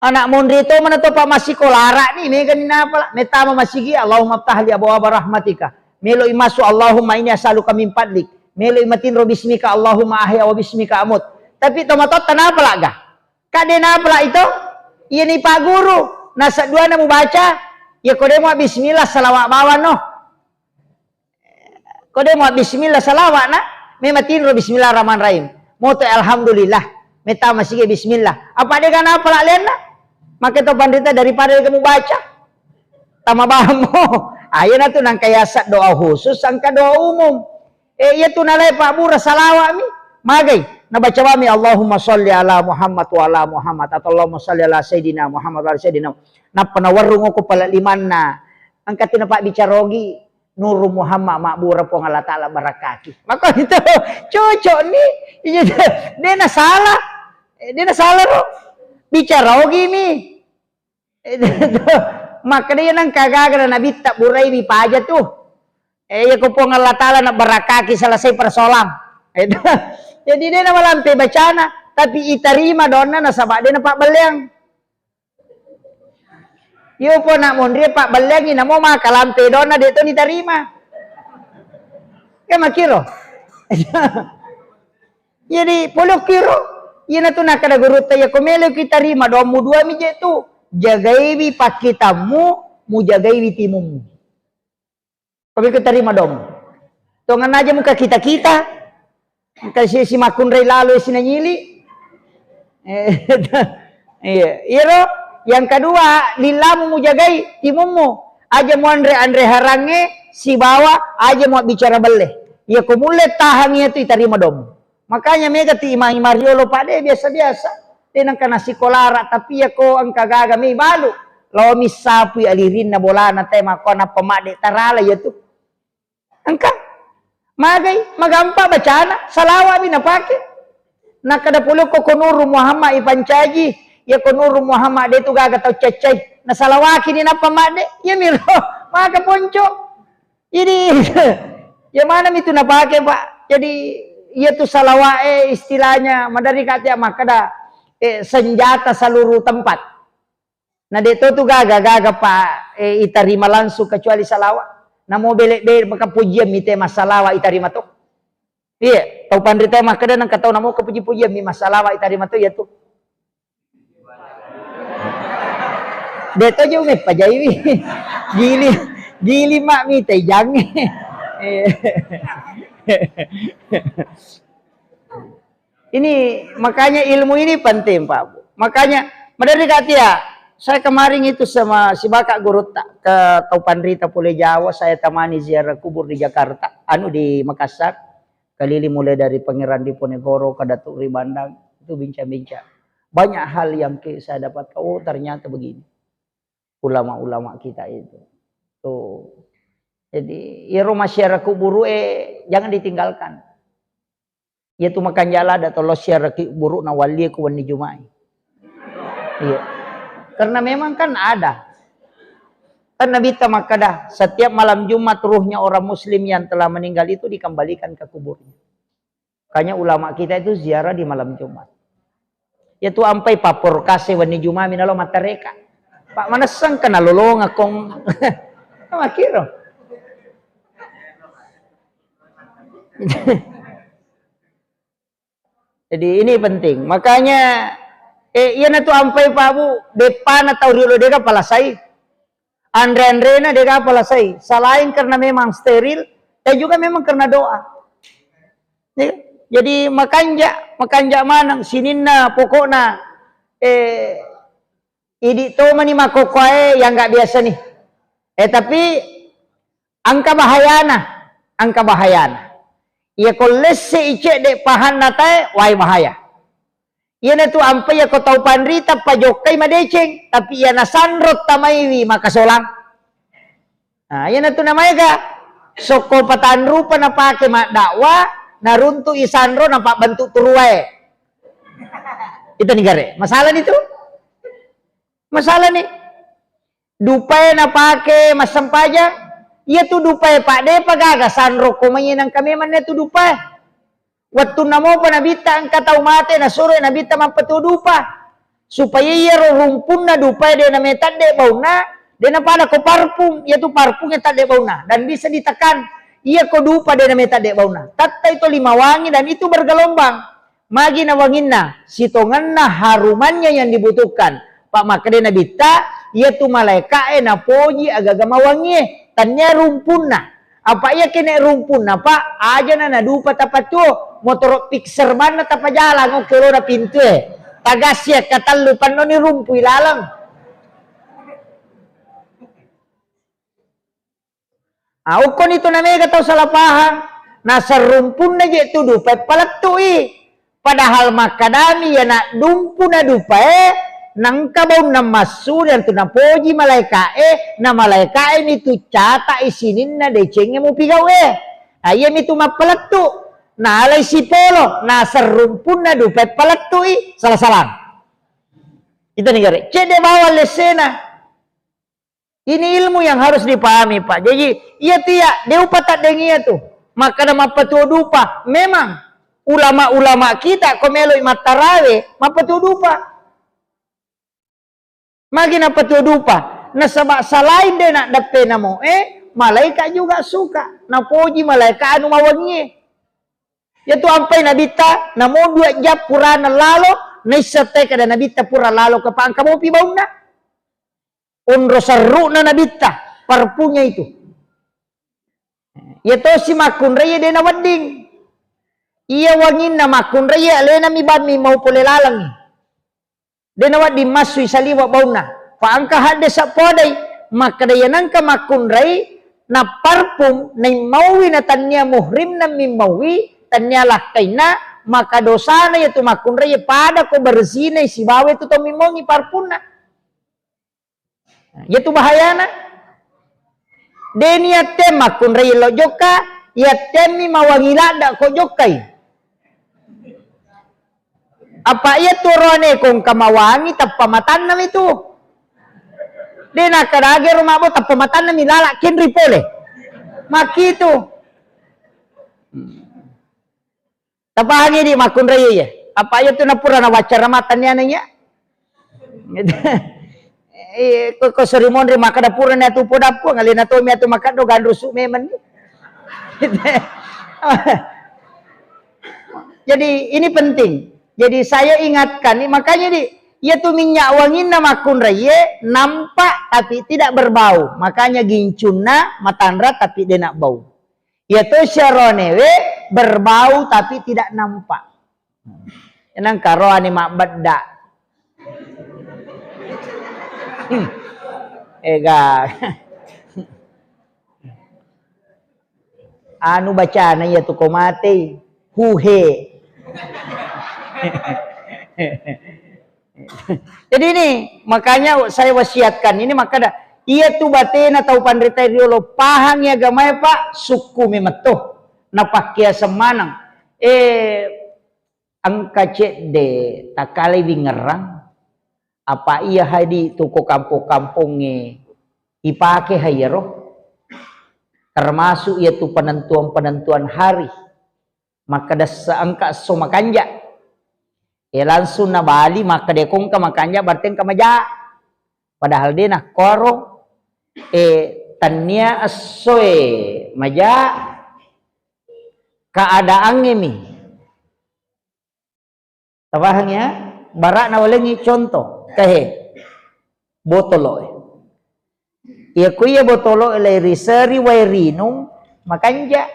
Anak monri to mana to pa massikolara ni mega ni napala. Metama masigi, Allahumma ftahli abwaba rahmatika. Meloi massu, Allahumma inni as'aluka min fadlik. Meloi matinro bismika, Allahumma ahya wa bismika amut. Tapi to matotta napala ga? Kade napala ito? Iya ni Pak Guru. Nasa duana mubaca. Ya kode mu bismillah salawa bawano. Ko de mua bismillah salawa'na, mematinro bismillahirrahmanirrahim. Moto alhamdulillah, metama sige bismillah. Apa de kana pala lenna? Make to panrita daripada de kamu baca. Tama bahammo. Ayo na tu nangka yasa doa khusus, angka doa umum. Eh, iya tu nalai Pak Bura salawa'mi. Magai. Nabaca wami Allahumma salli ala Muhammad wa ala Muhammad atau Allahumma salli ala Sayyidina Muhammad wa ala Sayyidina. Nappa nawarrung ko pala limanna. Angka tu napabbicara ogi. Nuru Muhammad mabbura Puang Allah Ta'ala barakaki. Maka itu cocok ni. Iya, de na salah. Eh, de na salah ro. Bicara ogi mi. Eh, maka dia nang kagaga na nabitta burai mi paja tu. Eh, iya ko Puang Allah Ta'ala na barakaki selesai persoalan. Eh, jadi de na malampe bacana, tapi itarima donna nasaba de na pabbelleang. Iyo po nak monri pabbelleangi namo makalampe dona de to nitarima. Ke makiro. Jadi polo kiro. Iyana tu nakada gurutta, iya ko melo ki tarima doammu dua mi je tu. Jagaiwi pakkitammu, mujagaiwi timummu. Ko beko tarima dong. Tonganna aja muka kita-kita. Engka si, si makkunrai lalo si nanyili. Eh, iya. Iyaro yang kedua, lillamu mujagai timummu. Aja muanre-anre harangnge sibawa aja muabbicara belle. Iya ko mulle tahang iya tu itarima dom. Makanya mega ti imang-imang riolo pade biasa-biasa. Tenang kana sikolara, tapi iya ko engka gaga mei balu. Lao missapui alirinna bolana te makko nappa madde tarala iya tu. Engka. Magai, magampa bacana, salawa'mi napake. Nakkeda pole ko, ko Nuru Muhammad ipancaji, iya ko Nuru Muhammad de tu gaga tau caccai. Nasalawakini nappa madde, iya miro, maka ponco. Jadi, ya mana mi tu napake, Pak. Jadi, iya tu salawa'e istilahnya, madari kate makkeda, eh, senjata seluruh tempat. Na de to tu gaga, gaga pa, eh, itarima langsung kecuali salawa. Namo bele-bele maka pujian mi te massalawa itarima to. Iya, tau panrita makkeda nengka tau namo kepuji-pujian mi massalawa itarima to iya tu. De to je ume pajaiwi. Gili, gili mak mi te jange. Iya. Ini makanya ilmu ini penting, Pak Bu. Makanya, maderi katia, saya kemarin itu sama si Bapak Gurutta ke Taupanrita Pole Jawa, saya temani ziarah kubur di Jakarta, anu di Makassar, keliling mulai dari Pangeran Diponegoro ke Datuk Ribandang, itu bincang-bincang. Banyak hal yang ke-, saya dapat, oh ternyata begini. Ulama-ulama kita itu. Tuh. Jadi, iyaro masyarakat kuburu eh jangan ditinggalkan. Iya tu makanja lada tolo siaraki buruk na wallie ku wenni Juma'i. Iya. Karena memang kan ada. Kan Nabi ta makkada, setiap malam Jumat ruhnya orang muslim yang telah meninggal itu dikembalikan ke kuburnya. Makanya ulama kita itu ziarah di malam Jumat. Iya tu ampai paporkase wenni Juma'i minalo mattareka. Pak manessang kena lolonga kong. Makiro. Jadi ini penting. Makanya, eh, iyana tu ampai Pak Bu, deppana tau riolo dega palasai. Anre-anrena dega palasai. Selain karena memang steril, dan juga memang karena doa. Ya, jadi makanja, makanja maneng sininna pokokna, eh, idi to mani makkokkoe yang nggak biasa nih. Eh, tapi engka bahayana, engka bahayana. Iya ko lesse i cedde pahanna tae, wai bahaya. Iyana tu ampai iya ko tau panrita pajokkai madeceng, tapi iya nasanro tamaiwi makasolang. Nah, iyana tu namaega sokko patanrupa napake maddakwa, naruntu i sanro napabbentuk turuae. Itu negare. Masalah ni tu? Masalah ni. Dupae napake massempajang, iya tu dupae, Pak, depa gaga sanro ko mai nangka memang na tu dupae. Wettunna mopa Nabitta engka tau mate, nasuro Nabitta mappatuo dupa. Supaya iyaro rumpunna dupae de nametadde baunna, de napada ko parfum, iya tu parfum e tadde baunna dan bisa ditekan. Iya ko dupa de nametadde baunna. Tattai to lima wangi dan itu bergelombang. Magi na wanginna, sitongenna harumannya yang dibutuhkan. Pak makkeda Nabitta, iya tu malaeka'e napoji agaga mawangie, tania rumpunna. Apa iya kene rumpunna, Pak, aja na nadupa tapatuo, motoro fixer banna tapajalang, oke, lona pintue. Tagassi katellu pannoni rumpu ilaleng. Ah, okkoni tu namega tau salah pahang. Naserrumpunna je tu dupae palettu'i. Padahal makkadami iya naddumpu na dupae, nangka baunna massu dan tu napoji malaeka'e, na malaeka'e mi tu cata'i sininna decengnge mupigau'e. Ah, iya mi tu mappalettu. Nalai sipolo, naserrumpunna dupae palettu'i. Salah-salah. Itu negara. Cedde bawang lessena. Ini ilmu yang harus dipahami, Pak. Jadi, iya tu iya, de upataddengi iya tu. Makkada mappatuo dupa. Memang, ulama-ulama kita ko meloi mattarawe, mappatuo dupa. Magi nappatuo dupa? Nasaba selain de naddeppe namoe, malaikat juga suka. Napoji malaikat anu mawangie. Iya tu ampai Nabitta, namo dua jam purana lalo, naisseng te kada Nabitta pura lalo ke pangka mopi baunna. Onro serru'na Nabitta, parfumnya itu. Iya tosi makkunrai de nawedding. Iya wanginna makkunrai alena mi bammi mau pole lalengngi. De' nawedding massui saliweng baunna. Fa engka haddese' podai, makkeda iya nengka makkunrai, napparfum, naimmaui natannia muhrimna mimmaui, tannia lakkainna, maka dosana iyatu makkunrai pada ko bersinai sibawa itu to mimmaungi parfumna. Iyatu bahayana. De' niatte makkunrai lo jokka, iattemmi mawangi ladda ko jokkai. Apa iyatu roane ko engka mawangi tappa matanna mitu. De' nakkadage ro mabbo tappa matanna mi lala kenri pole. Makkitu. Tapahangi di makkunrai iya. Apa iyatu napura nawaccara matanni ana iya. Eh, ko, ko seri monri makkeda purani atu poda Puang, alena tomi atu makkaddo ganrusu memang ni. Jadi ini penting. Jadi saya ingatkan nih, makanya di iyatu minyak wanginna makkunraiye nampak tapi tidak berbau. Makanya gincunna matanra tapi de' nabbau. Iyato syaronewe berbau tapi tidak nampak. Nengka roane mabbedda. Hmm. Ega. Anu bacana iyatu ko matei. Huhe. Jadi ini, makanya saya wasiatkan ini, makkeda, iyatu batena tau panrita riolo pahangi agamae, Pak, sukku memetto. Napakkea semmaneng. Eh, engka cedde takkalai wingerrang, apa iya hadi tu ko kampong-kampongnge ipake hayero, termasuk iyatu penentuan-penentuan hari. Makkedessa engka esso makanja. Eh, langsung nabali makkeda ko engka makanja berarti engka maja. Padahal de' nakkoro, eh, tannia essoe maja, keadaangnge mi. Tapahang ya? Bara' nawalengngi contoh, kehe, botolo'e. Iya ko iya botolo'e lai riseri wae rinung, makanja.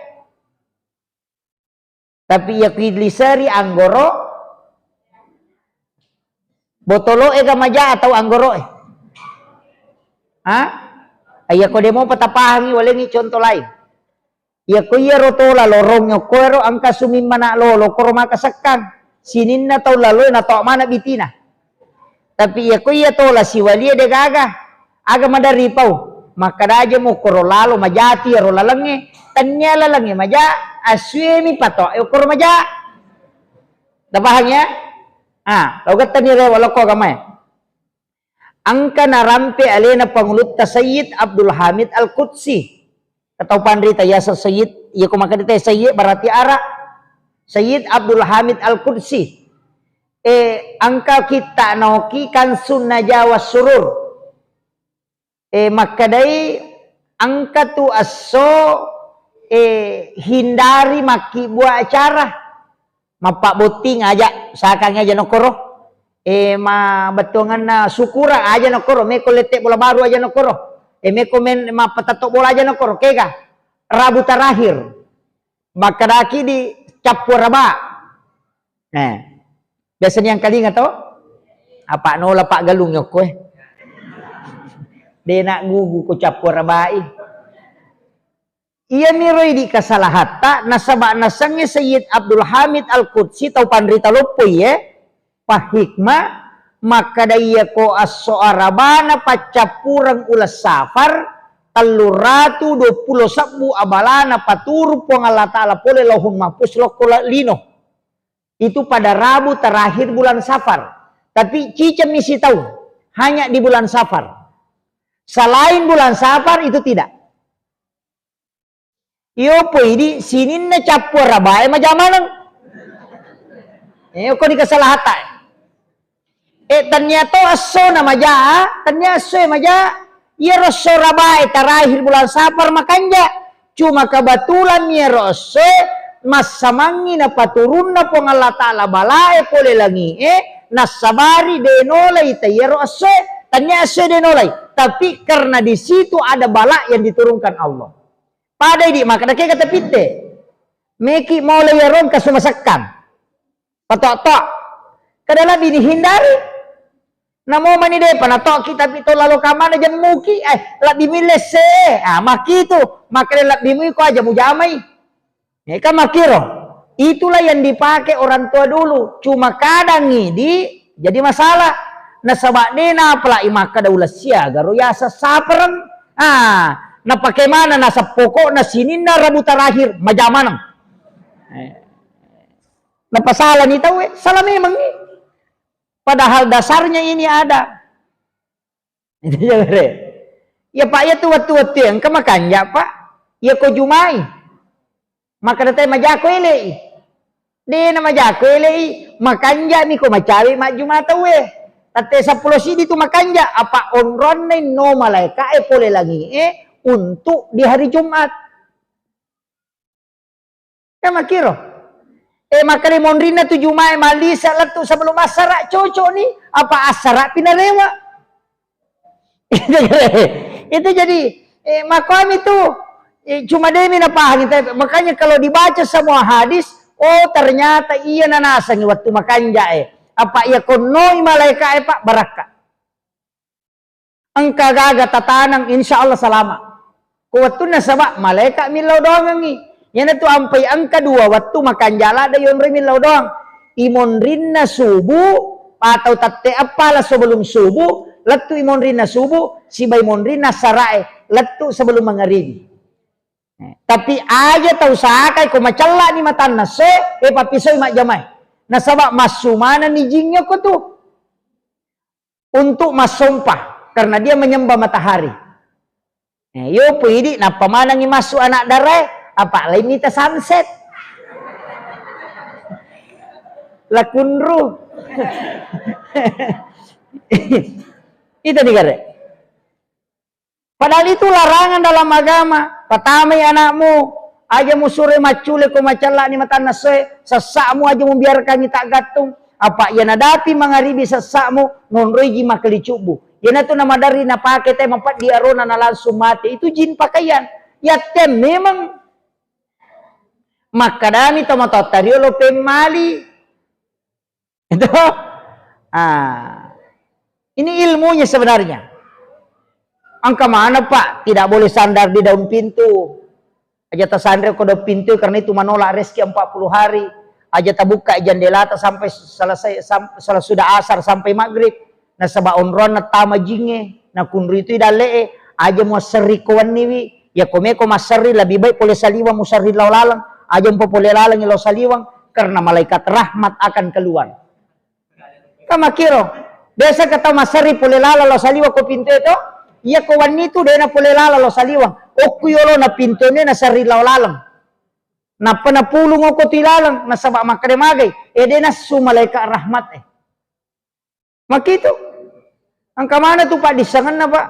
Tapi iya ko liseri anggoro, botolo'e ga maja atau anggoro'e? Ha? Iya ko de' mopa tapahangi, walengngi contoh lain. Iya ko iyaro tola lorong okko ero engka sumimmana lolo koro maka sekkang. Sininna tau laloe natoa mana bitina. Tapi iya ko iya tola siwalie de' gaga. Aga maderri pau. Makkeda aja mukkoro lalo majati ero lalengnge. Tennia lalengnge maja, assuemi patoa e okoro maja. Tapahang ya? Ah, lo gettani rewa lokko agamae. Engka narampe alena Pangulutta Sayyid Abdul Hamid Al-Qudsi. Tau panrita yaseng Sayyid, iya ko makkedita Sayyid berarti ara. Sayyid Abdul Hamid Al-Qudsi. Eh, engka kitta naoki Kansun Najawa Surur. Eh, makkedai engka tu esso, eh, hindari makkibua acara. Mappabbotting aja, sakang aja nokkoro. Eh, ma bettuanganna syukuran aja nokkoro, meko lette bola baru aja nokkoro. Eh, meko men mappatetto bola aja nokkoro, kega. Rabu terakhir. Makkedaki di cappu raba. Eh, biasa niangkalinga to? Apa nola paggalung yokko eh. De' naggugu ko cappu rabai. Iyamiro idi kasalahatta, nasaba nasengnge Sayyid Abdul Hamid Al-Qudsi tau panrita loppoi, eh, pahikmah, makkeda iya ko esso Arabana paccappureng uleng Safar, telluratu duappulo sebbu abalana paturu Puang Allah Ta'ala pole Lauhul Mahfuz lokko la-, lino. Itu pada Rabu terakhir bulan Safar. Tapi cicengmi sitaung, hanya di bulan Safar. Selain bulan Safar itu tidak. Iyo poidi sininna cappu arabae maja maneng. Eh, ko di kesalahatta. Eh, tennia to esso na maja, tennia esso e maja, iyaro esso rabae terakhir bulan Safar makanja. Cuma kebetulan mi iyaro esso e massamangngi napaturunna Puang Allah Ta'ala balae pole langi e, nassabari de nolai ta iyaro esso e, tennia esso e de nolai. Tapi karena di situ ada bala yang diturunkan Allah. Pada idi makkeda kega tapitte. Meki mole iyaro engka sumasekkang. Patok-tok. Kada lebbi dihindari. Namo mani depa natoki tapi to lalo kamana jemmuki, eh, lebbi mille se. Ah, makitu, makale lebbi mui ko aja mujamai. Eh, kan makkiro. Itulah yang dipakai orang tua dulu. Cuma kadang idi jadi masalah. Nasaba de napalai makkada ulessiaga ro yasa sapereng. Ah, napake mana nasab pokokna sininna Rabu terakhir majamaneng. Eh. Napasalani tauwe, salah memang ni. Padahal dasarnya ini ada. Itu ya, Bre. Ya, Pak, ya tu wettu-wettu yang engka makanja, Pak. Ya ko jumai. Maka datai majako elei. De na majako elei, makanja mi ko macawe majjuma tauwe. Tatte seppulo sidi tu makanja, apa onronna inno malaika e pole langi e untuk di hari Jumat. Kan makkiro. Eh, makkeda monrinna tu Jumae mallisa lettu sebelum assara, cocok ni, apa assara pi narewa. Itu jadi, eh, makomi tu, eh, cuma demi napahangi. Tapi makanya kalau dibaca semua hadis, oh, ternyata iya nanasangi waktu makanja e. Apa iya konnoi malaika e, Pak, barakka. Engka gaga tatanang, insya Allah salama. Ko wettunna saba malaika millau doangengngi. Iyanatu ampai engka dua wettu makanja ladde yonroi millau doang. Imonrinna subuh atau tette appala sebelum subuh, lettu imonrinna subuh, sibai monrinna sarae, lettu sebelum mangaribi. Eh, tapi aja tau sakai ko macella ni matanna se, eh, pappisoi majjamai. Nasaba massu manenni jingnge ko tu. Untuk massompa karena dia menyembah matahari. Eh, yo pui idi nappa manengi massu anak darae, apa lain mita sunset. Lakunru. Itu nih kare. Padahal itu larangan dalam agama. Patamai anakmu, aja musuroi maccule ko macellani matanna soe, sessa'mu aja mubiarkangi taggattung. Apa iya nadapi mangaribi sessa'mu, nonroiji makkelicubbu. Iyanatu namaderri napake te mapeddi arona na langsung mate. Itu jin pakaian. Yatte memang makkadami tomatoatta riolo pemmali. Itu. Ah. Ini ilmunya sebenarnya. Engka mana, Pak? Tidak boleh sandar di daun pintu. Aja tasanre ko daun pintu karena itu menolak rezeki empat puluh hari. Aja tabuka jendelata sampai selesai, sam-, sesudah asar sampai maghrib. Nasaba onroanna tama jingnge, nakunrui tu dalle'e, aja muasserri ko wenniwi, ya ko meko masserri lebih baik pole saliwang muserri lao laleng, aja mpo pole laleng lao saliwang, karena malaikat rahmat akan keluar. Kan makkiro, biasa ka tau masserri pole laleng lao saliwang ko pintu e to, iya ko wenni tu dena pole laleng lao saliwang, okku yolo na pintu e naserri lao laleng. Nappa napulung oko tu ilaleng, nasaba makkeda magai, e de nassu malaikat rahmat e. Makitu. Engka mana tu paddissengenna, Pak?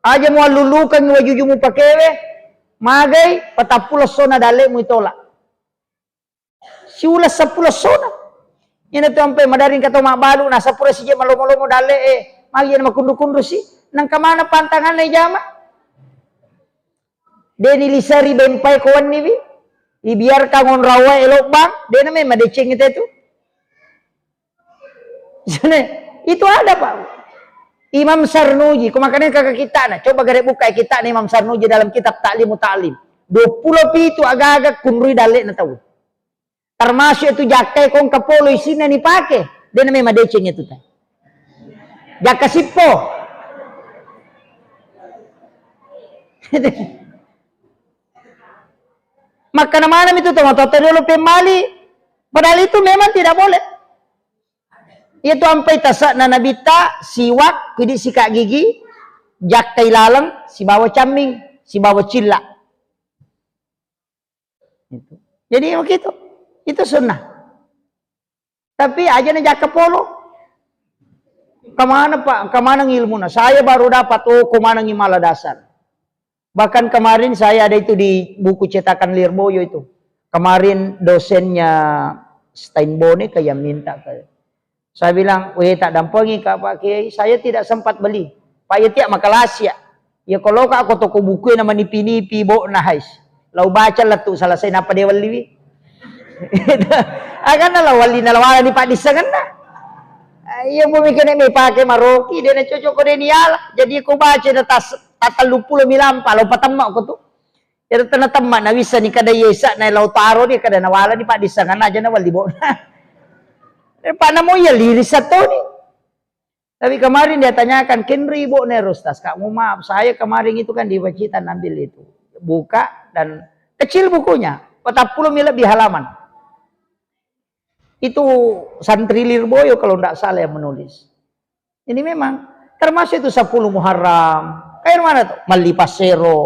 Aja muallulukengngi wajuju mupakewe, magai patappulo essona dalle'mu itolak. Siuleng seppulo essona. Ina tu ampe madaring kato mabbalu, nasapura sije malomo-lomo dalle'e, magi na makunru-kunru si. Nengka mana pantanganna ijama? De niliseri bempai ko wenniwi, dibiarkan onrawa elobbang, de na memang deceng itu tu. Itu ada, Pak. Imam Sarnuji, ko makanya kakak kita na, coba gare buka kita na Imam Sarnuji dalam kitab Ta'limu Ta'lim. Dua puluh pitu aga-aga kunrui dalle'na tau. Termasuk itu jakkai kongka polo isinna nipake. De na memang deceng itu ta. Jakka sippo. Makkana manami tu tomatoatta riolo pemmali. Padahal itu memang tidak boleh. Itu ampai tasakna nabitta, siwak, kidi sikat gigi, jakkai laleng, sibawa camming, sibawa cilla. Itu. Jadi begitu. Itu sunnah. Tapi aja na jakka polo. Kemana, Pak? Kemana ilmuna? Saya baru dapat, oh, kemana ngimala dasar. Bahkan kemarin saya ada itu di buku cetakan Lirboyo itu. Kemarin dosennya Steinbone kayak minta ke Saya bilang, "Weh, tak dampengi, Kak, Pak Kiai, saya tidak sempat beli." Pak, ya tiap makalasi ya. Ya kalau Kak, aku toko buku yang nama nipi-nipi, bo, nah, hais. Lau baca lettu selesai napa dia wali wi. Akan lah wali na lawala ni Pak Disangenna. Iya, bumi kene mi pake maroki, de na cocok ko de ni ala. Jadi ko baca na tas, tatelluppulo mi lampa, lo patemma ko tu. Iyaro tena temma na wissani kada iya isa'na lao taro ni kada nawala ni paddissengan aja na walli bo'na. Eh, pa namo iya liris sattoni. Tapi kemarin dia tanyakan, "Kenri bo'na ero, Ustaz?" Kak, mohon maaf, saya kemarin itu kan di Pacitan ambil itu. Buka dan kecil bukunya, patappulo mi lebih halaman. Itu santri Lirboyo kalau ndak salah yang menulis. Ini memang termasuk itu sepuluh Muharram. Kayak mana tuh? Melli passero,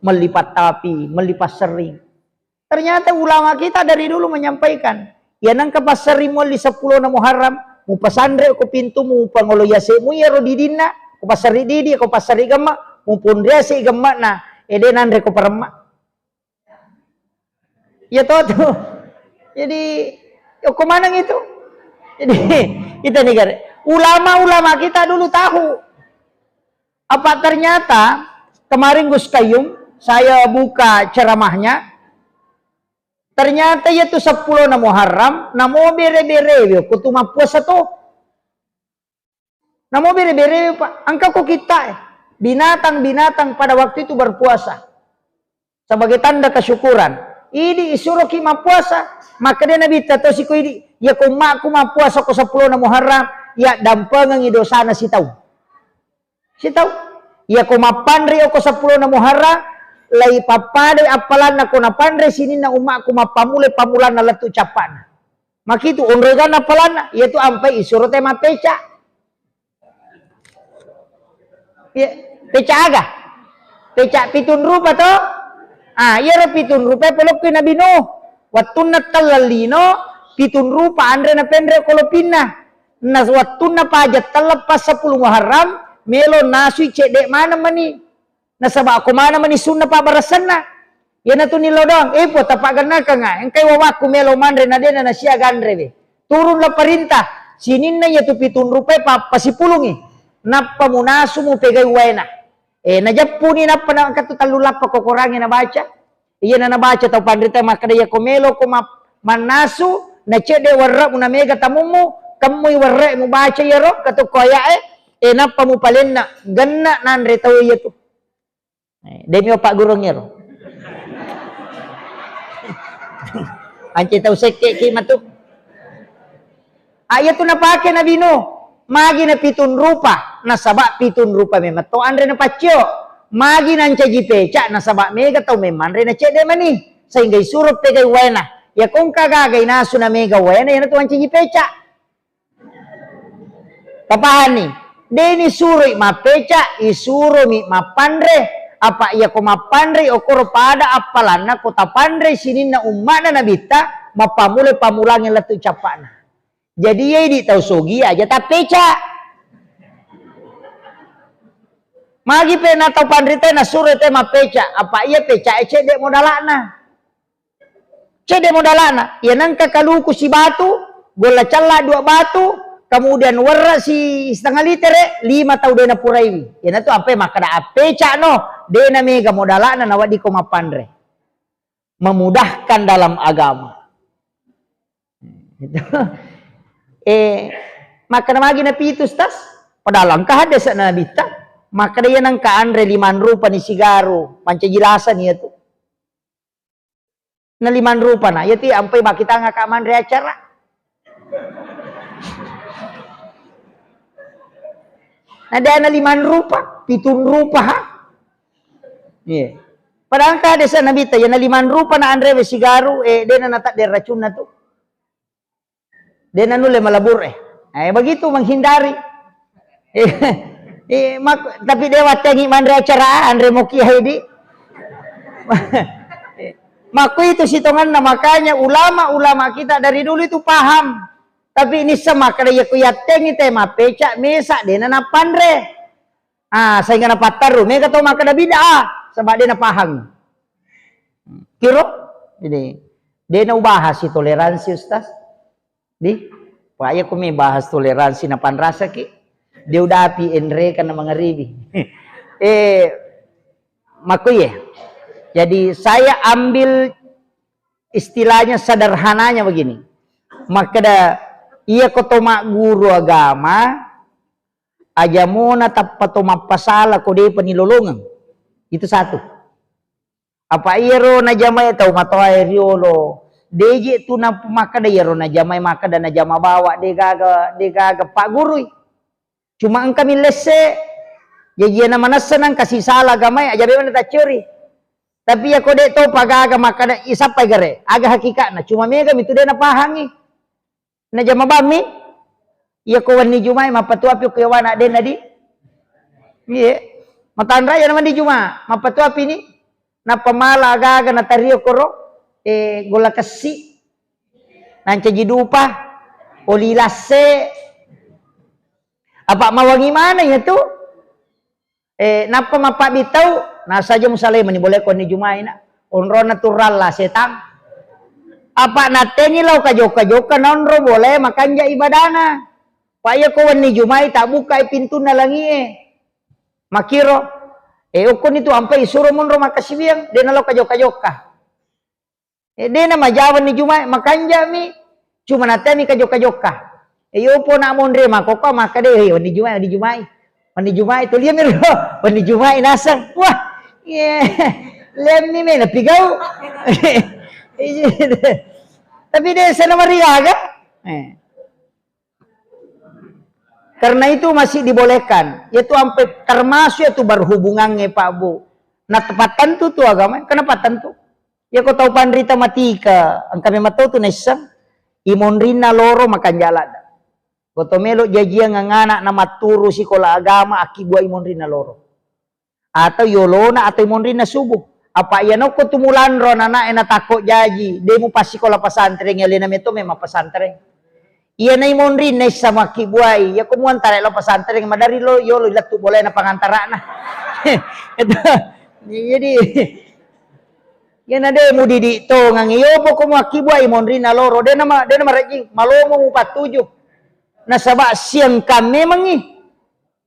melli pattapi, melli passerring. Ternyata ulama kita dari dulu menyampaikan, ya nengka passerring melli sepuluh na Muharram, mupasanre ko pintu, mupangolo yase mu iyaro didinna, ko passerri didi, ko passerri gemma, muponre yase gemma na, ede nanre ko paremma. Iya to tuh. Jadi, yoko maneng itu. Jadi, kita nih, Gar, ulama-ulama kita dulu tahu. Apa ternyata kemarin Gus Kayum, saya buka ceramahnya, ternyata iya tu sepuluh na Muharram, namo bere-bere, yoko tu mappuasa tuh. Namo bere-bere, Pak, engka ko kitta e. Binatang-binatang pada waktu itu berpuasa sebagai tanda kesyukuran. Idi isuroki mappuasa. Makkeda Nabitta tosi ko idi, "Iya ko ummaku mappuasa ko seppulo na Muharram, iya dampengengi dosana sitaung." Sitaung. Iya ko mappanre ko seppulo na Muharram, lai pappadai appalanna ko napanre sininna ummaku mappammula pammulanna lettu cappana. Makitu onroiganna appalanna, iyatu ampai isuro te mappeca. Iya, peca aga? Peca pitung rupa to? Ah, iyaro pitung rupa pelokki Nabi Nuh. Wattunna telleng lino, pitung rupa anre napenre ko lopinna. Na wattunna paja telleng pas seppulo Muharram, melo nasui cedde maneng mani. Nasaba ko maneng mani sunna pabbaressanna. Iyanatu nillau doang, eh, Puang, tapaggannakanga, engkai wawakku melo manre na dena nasiaga anre we. Turunlah perintah, sininna iyatu pitung rupae pa-, pasipulungi. Nappa munasu mupegai waena. Eh, najeppuni nappa na engkatu tellu lappa ko Korangnge nabaca. Iyana nabaca tau panrita makkeda, "Iyako melo ko ma-, mannasu, na cedde werre'mu na mega tamummu, kemmui werre'mu baca iyaro, katukko aya'e, eh, nappa mupalenna, genna nanre tau iyatu." Eh, demi opak gurung ero. Anci tau sekke ki matu. Ah, iyatu napake Nabi Nuh. Magi na pitung rupa, nasaba pitung rupa memang to anre napaccio. Magi nancaji peca, nasaba mega tau memang anre na cedde mani. Sehingga isuro pegai waena. Ya kongka gaga inasu na mega waena, iyanatu mancaji peca. Tapahanni? Deni suroi mappeca, isuromi mappanre. Apa iyako mappanre, okoro pada appalanna ko tapanre sininna umma'na Nabitta, mappamulai pamulangi lettu cappa'na. Jadi iya idi tau sogi aja tappeca. Magi pe na tau panrita nasuro te mappeca, apa iya peca e cedde modala'na. Cedde modala'na, iya nengka kaluku sibatu, golla cella dua batu, kemudian werre si setengah litere, lima tau dena puraiwi. Iyanatu ampe makkeda appeca'no, dena mega modala'na naweddiko mappanre. Memudahkan dalam agama. Eh, makkeda magi napitu, Ustaz? Padahal engka hadis Nabitta, makkeda iya nengka anre limang rupa ni sigaru, mancaji lasani iyatu. Na limang rupa na, iyatu ampai makkitangaka manre acara. Na dena limang rupa, pitung rupa ha. Iya. Padahal engka hadis Nabitta, iya na limang rupa na anrewe sigaru, eh, dena natadde racunna tu. Dena nulle malabur eh. Eh, begitu menghindari. Eh, eh, mak-, tapi de wattengi manre acara anre moki haidi. Makku itu sitonganna, makanya ulama-ulama kita dari dulu itu paham. Tapi ini semakkeda iya ku yattengi te mappeca mesa dena nappanre. Ah, sehingga napatterru, mega tau makkeda bid'ah, sebab de napahang. Kiro? Jadi, de naubahas si toleransi, Ustaz. Di, paya kumi bahas toleransi napanrasaki. Dia udah api enre karena mengeribi. Eh, makku ye. Jadi, saya ambil istilahnya sederhananya begini. Makkeda, Iya ko to magguru agama, aja mona tappa to mappasala ko depa nilolongeng. Itu satu. Apa iyaro najamae tau matoae riolo, deje tu na makkeda iyaro najamae makkeda najama bawa, degaga, degaga paggurui. Cuma engka mi lesse. Jaji na manessa nang kasi sala agamae, aja memang taccuri. Tapi iya ko de to pagaga makkeda isappai gare, aga hakikatna. Cuma mega mi tu de napahangi. Najama bammi, iya ko wenni Jumae mappatuapi ko yawana de nadi. Iye. Matanra iya na wenni Juma, mappatuapi ni. Nappa mala aga-aga natario koro, eh, golla kessi. Nancaji dupa, oli lasse. Apa mawangi mana iya tu? Eh, nappa mappabbitau, nasaja musalai mani boleh ko ni Jumaina. Onrona turalla setang. Apa natteni lao kajokka-jokka naonro boleh makanja ibadana. Pa iya ko wenni Jumai tabbukai pintunna langie. Makiro, eh, okkoni tu ampai suro monro makkasiwiang, de nalao kajokka-jokka. Eh, de na majawa ni Jumae, makanjami, cuma natemi kajokka-jokka. Eh, yopo na monre makokko makkeda, eh, wenni Jumae, wenni Jumae. Wenni Jumae, tu liami ro, wenni Jumae naseng. Wah, iya, liami me napigau. Tapi de sana mariaga. Eh. Karena itu masih dibolehkan. Yaitu ampe termasuk itu berhubungannya Pak Bu. Nah, tepat tentu tu agama, kenapa tentu? Iya ko tau panrita matika, engka memang tau tu naisseng, imonrinna loro makanja ladda. Ko to melo jajiang anak na matturu sikola agama, akkibbua imonrinna loro. Atau yolona atau imonrinna subuh. Apa iya nokko tu mulanro anakna takko jaji, de mupassikola pesantren, alena meto memang pesantren. Iya na imonrinna issa makkibbuai, iya ko muantara lo pesantren, madari lo yolo lettu bolena pangantarana. Itu. Jadi, iya na de mudidik tongang, iyo poko muakkibbuai monrinna loro, de nama, de nama rejing, malomo mupattuju. Nasaba siangkan memangi.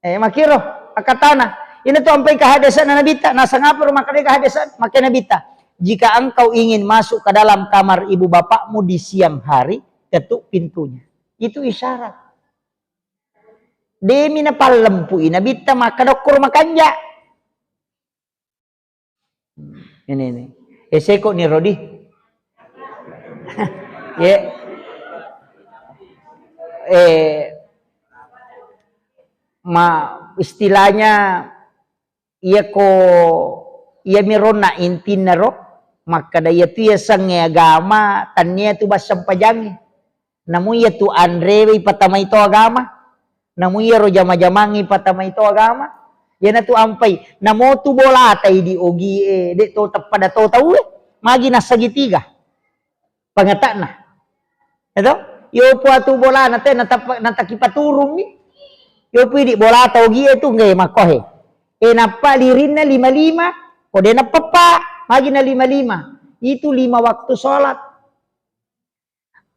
Eh, makkiro, akkatana. Ina tu ampai kehadisanna Nabitta, nasangapa ro makkeda kehadisan, makkeda Nabitta. Jika engkau ingin masuk ke dalam kamar ibu bapakmu di siang hari, ketuk pintunya. Itu isyarat. Demi napallempui Nabitta makkeda okkoro makanja. Ini, ini. Eh, seko ni Rodi. Ye. Eh, ma, istilahnya, iya ko, iya mironna intinna ro, makkeda iya tu iya sange agama, tania tu bassempajangi. Namu iya tu anrewe ipatamai to agama. Namu iyaro jama-jamangnge ipatamai to agama. Iyana tu ampai. Namo tu bolata idi ogie, de to teppada to tauwe. Magi na segitiga. Pengetakna. Eto? Yopo atu bolana te natap-, natakipaturungi. Yopo idi bolata ogie tu nge makohe. E nappa lirinna lima-lima. Kode napeppa. Magi na lima-lima. Itu lima waktu sholat.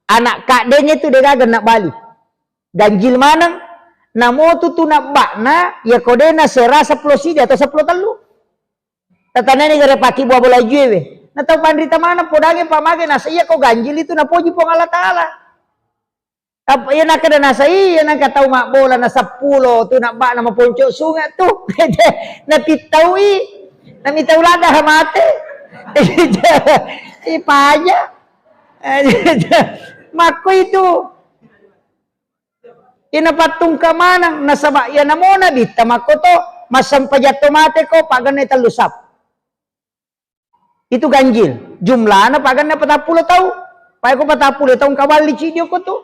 Anak kaddenge tu degaga nabbali. Ganjil maneng. Namotu tu nabba'na, iya ko de nasera seppulo sidi atau seppulo tellu. Tatanani gare paki bua bola juewe. Na tau panrita maneng podange pamage nasa iya ko ganjil itu napoji Puang Allah Taala. Apa iya nakada nasa iya nangka tau mabbola na seppulo tu nabba'na maponco sunga tu. Napittaui. Namitau lada mate. Ipaja. Makko itu. Ina pattungka maneng nasaba iya namo Nabitta makko to, massempajang to mate ko pagenne tellu sap. Itu ganjil. Jumlahna pagenne patappulo tau. Pae ko patappulo tau engka balli ciddi okko tu.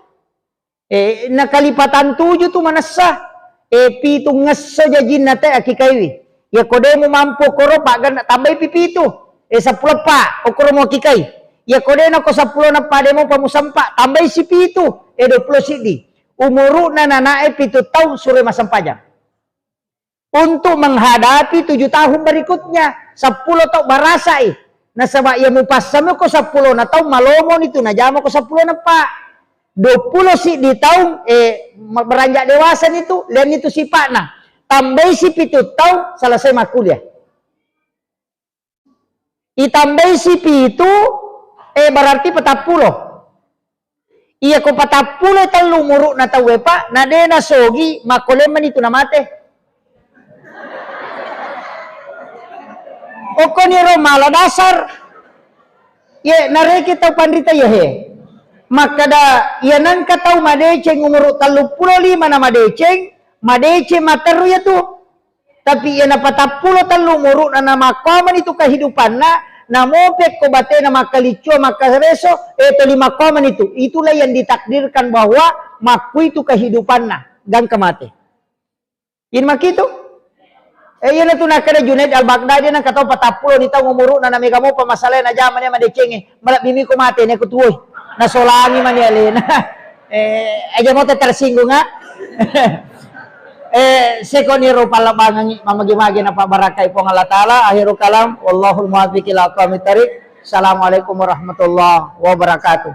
Eh, nakalipatan tuju tu manessa. Eh, pitu ngesso jajinna te akikaiwi. Iya ko de mumampu okkoro pagenne tambai pi pitu. Eh, seppulo eppa okkoro mu akikai. Iya ko de nako seppulo neppa de mopa musempa, tambai si pitu. Eh, duappulo siddi. Umuru'na nanae pitu taung sure massempajang. Untuk menghadapi tujuh tahun berikutnya, seppulo tau barasai. Nasaba iya mupassami ko seppulo na taung malomoni tu najama ko seppulo neppa. Duappulo siddi taung, eh, ma-, beranjak dewasa ni tu, lianni tu sipa'na. Tambai si pitu taung, selesai makkuliah. Itambai si pitu, eh, berarti patappulo. Iya ko patappulo tellu umuru'na tauwe, Pak, na de' nasogi, makkolemani tu namate. Okkoniro mala dasar. Ye, nareke tau panrita iya he. Makkeda, iya nengka tau madeceng umuru telluppulo lima na madeceng, madeceng matteru iya tu. Tapi iya napatappulo tellu umuru'na namakkuamani tu kehidupanna, namo pekko batena makkaliccio, makkareso, eh, toli makkuamani tu. Itulah yang ditakdirkan bahwa makkui tu kehidupanna, gangka mate. Ini makitu? Eh, iya natu nakkeda Junaid Al-Baghdadi, nengka tau patappulo ni taung umuru'na, na mega mopa masalahna jamani madecengnge. Malebbi miko mate ni ko tuoi. Nasolangi mani alena. Eh, aja moto tersinggung, ah. Eh, sekoni ro pallebbangengngi, mamagi-magi napabarakai Puang Allah Taala. Akhirul kalam, wallahul muwaffiq ila aqwamit thariq. Assalamualaikum warahmatullahi wabarakatuh.